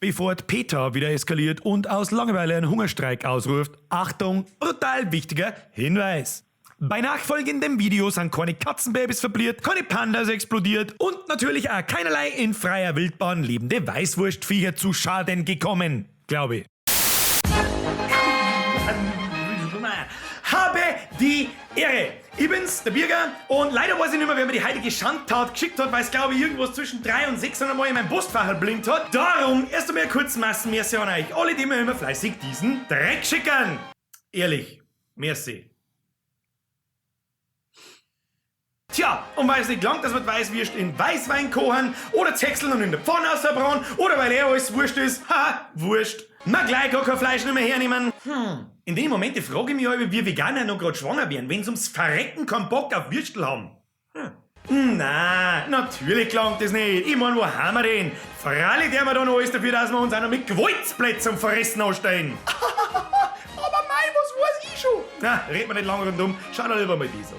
Bevor PETA wieder eskaliert und aus Langeweile einen Hungerstreik ausruft, Achtung, brutal wichtiger Hinweis. Bei nachfolgendem Video sind keine Katzenbabys verbliert, keine Pandas explodiert und natürlich auch keinerlei in freier Wildbahn lebende Weißwurstviecher zu Schaden gekommen, glaube ich. Habe die Ehre! Ich bin's, der Birger, und leider weiß ich nicht mehr, wer mir die heutige Schandtat geschickt hat, weil es, glaube ich, irgendwas zwischen 3 und 600 Mal in meinem Postfach blinkt hat. Darum erst einmal kurz Massenmerci an euch, alle, die mir immer fleißig diesen Dreck schicken. Ehrlich, merci. Tja, und weil es nicht gelangt, dass wir die Weißwürst in Weißwein kochen oder zächseln und in der Pfanne ausbrauen oder weil alles wurscht ist, haha, wurscht. Ma gleich gar kein Fleisch nicht mehr hernehmen. In dem Moment frage ich mich aber, wie Veganer noch grad schwanger werden, wenn sie ums Verrecken keinen Bock auf Würstel haben. Na, natürlich gelangt das nicht. Ich mein, wo haben wir denn? Freilich tun wir da noch alles dafür, dass wir uns auch noch mit Gewaltsplätzen zum Fressen anstellen. Aber mei, was weiß ich schon? Na, red mir nicht lange rundum. Schau doch lieber mal die so.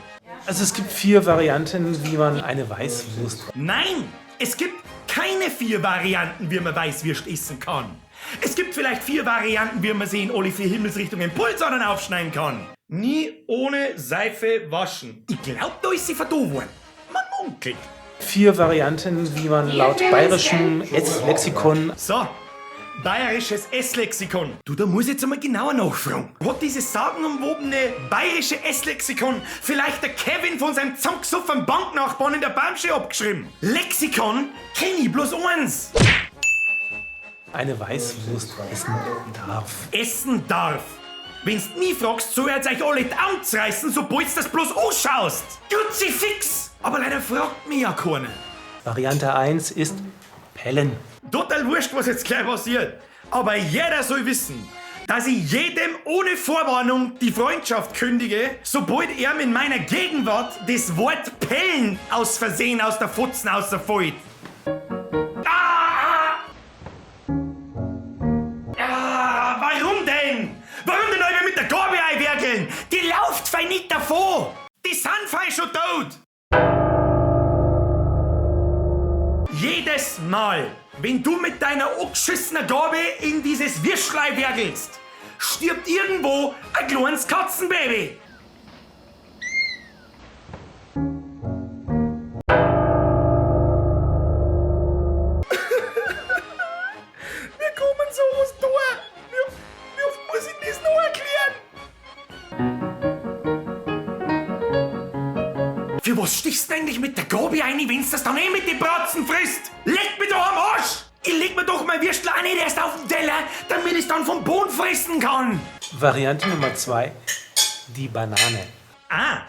Also es gibt 4 Varianten, wie man eine Weißwurst... Nein, es gibt keine 4 Varianten, wie man Weißwürst essen kann. Es gibt vielleicht 4 Varianten, wie man sie in alle 4 Himmelsrichtungen Pulsadern aufschneiden kann. Nie ohne Seife waschen. Ich glaub, da ist sie verdorben worden. Man munkelt. 4 Varianten, wie man laut bayerischem Esslexikon... So, bayerisches Esslexikon. Du, da muss ich jetzt einmal genauer nachfragen. Hat dieses sagenumwobene bayerische Esslexikon vielleicht der Kevin von seinem zusammengesoffenen Banknachbarn in der Bamsche abgeschrieben? Lexikon kenn ich bloß eins. Eine Weißwurst essen darf. Essen darf. Wenn's mich fragst, soll ich euch alle die Augen reißen, sobald du das bloß anschaust. Kruzifix! Aber leider fragt mich ja keiner. Variante 1 ist Pellen. Total wurscht, was jetzt gleich passiert. Aber jeder soll wissen, dass ich jedem ohne Vorwarnung die Freundschaft kündige, sobald er in meiner Gegenwart das Wort Pellen aus Versehen aus der Fotzen außerfällt. Ah! Ah, warum denn? Warum denn alle mit der Gabel einwerkeln? Die lauft fei nicht davon! Die sind fei schon tot! Jedes Mal, wenn du mit deiner angeschissenen Gabel in dieses Würstlein werkelst, stirbt irgendwo ein kleines Katzenbaby. Wir kommen sowas durch. Wie oft muss ich das noch erklären? Für was stichst du eigentlich mit der Gabel ein, wenn's das dann eh mit den Bratzen frisst? Leck mich doch am Arsch! Ich leg mir doch mein Würstel auch nicht erst auf den Teller, damit ich's dann vom Boden fressen kann! Variante Nummer 2, die Banane. Ah,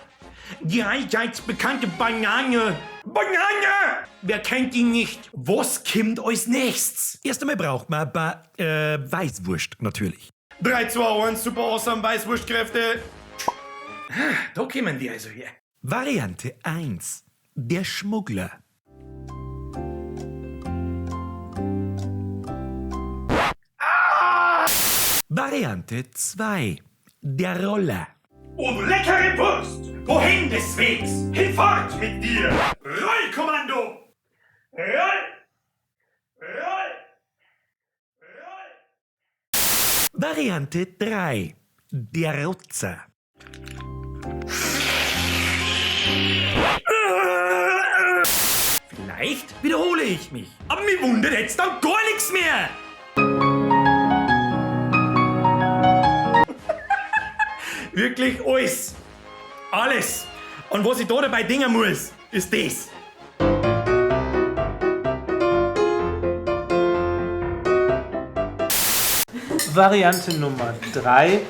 die allseits bekannte Banane. Banane! Wer kennt die nicht? Was kommt als nächstes? Erst einmal braucht man ein paar Weißwurst natürlich. 3, 2, 1, super awesome Weißwurstkräfte. Da kommen die also her. Variante 1. Der Schmuggler. Ah! Variante 2. Der Roller. Und leckere Wurst! Wohin des Wegs? Hinfort mit dir! Rollkommando! Roll! Roll! Roll! Variante 3. Der Rotzer. Vielleicht wiederhole ich mich, aber mir wundert jetzt dann gar nichts mehr. Wirklich alles. Alles. Und was ich da dabei dingen muss, ist das. Variante Nummer 3,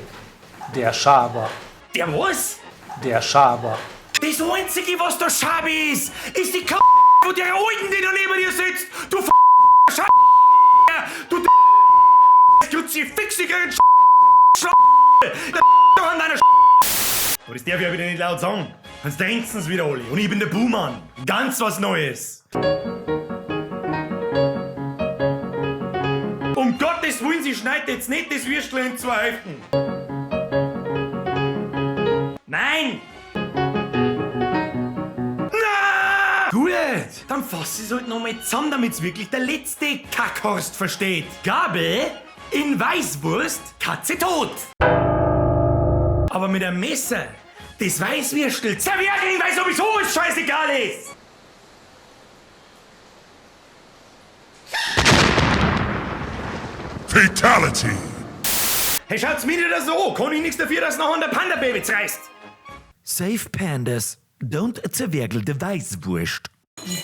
der Schaber. Der was? Der Schaber. Das Einzige, was da Schabe ist, ist die K***, von der Alten, die da neben dir sitzt. Du F***, Sch**, du D***, Kruzifix, ich krieg einen Sch**, der doch an deiner Sch**. Aber das darf ich ja wieder nicht laut sagen. Sonst denken's wieder alle. Und ich bin der Buhmann. Ganz was Neues. Um Gottes Willen, sie schneidet jetzt nicht das Würstel in 2 Hälften. Nein! Na! Gut, dann fass ich's halt nochmal zusammen, damit's wirklich der letzte Kackhorst versteht. Gabel in Weißwurst, Katze tot. Aber mit einem Messer, das Weißwürstel zerwerkeln, weil sowieso alles scheißegal ist. Fatality. Hey, schaut's mir nicht so an. Kann ich nichts dafür, dass nachher der Panda-Baby zerreißt. Save Pandas. Don't zerwerkel de Weißwurst.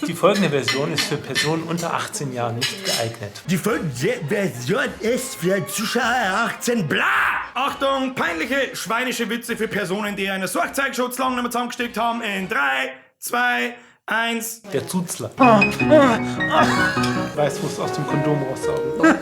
Die folgende Version ist für Personen unter 18 Jahren nicht geeignet. Die folgende Version ist für Zuschauer 18 bla. Achtung, peinliche schweinische Witze für Personen, die eine Sorgzeigschutz lang nicht mehr zusammengesteckt haben. In 3, 2, 1. Der Zuzler. Weißwurst aus dem Kondom raussaugen.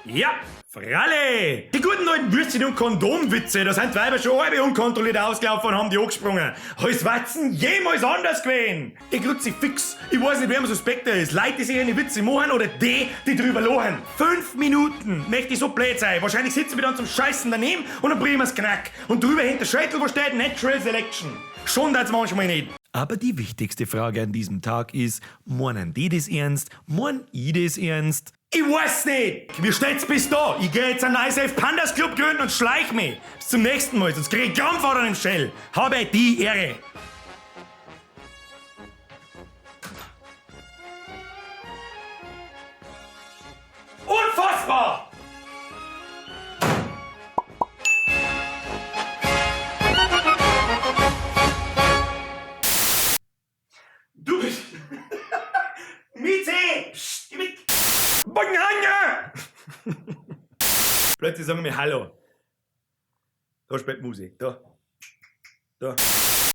Ja, Fralle! Die guten alten Würstchen und Kondomwitze, da sind die Weiber schon halb unkontrolliert ausgelaufen und haben die angesprungen. Als Watzen jemals anders gewesen! Ich Kruzifix, ich weiß nicht, wer mir suspekter ist. Leute, die sich eine Witze machen oder die, die drüber lachen. 5 Minuten möchte ich so blöd sein. Wahrscheinlich sitzen wir dann zum Scheißen daneben und dann bringen wir's Knack. Und drüber hinter Schädel, wo steht Natural Selection. Schon das manchmal nicht. Aber die wichtigste Frage an diesem Tag ist, meinen die das ernst? Moin ich das ernst? Ich weiß nicht! Mir steht's bis da! Ich geh jetzt einen ISF Pandas Club gründen und schleich mich! Bis zum nächsten Mal, sonst krieg ich Krampfadern im Shell! Habe die Ehre! Unfassbar! Du bist. Mieze! Psst, geh weg! Banane! Plötzlich sagen wir Hallo. Da spielt Musik. Da. Da.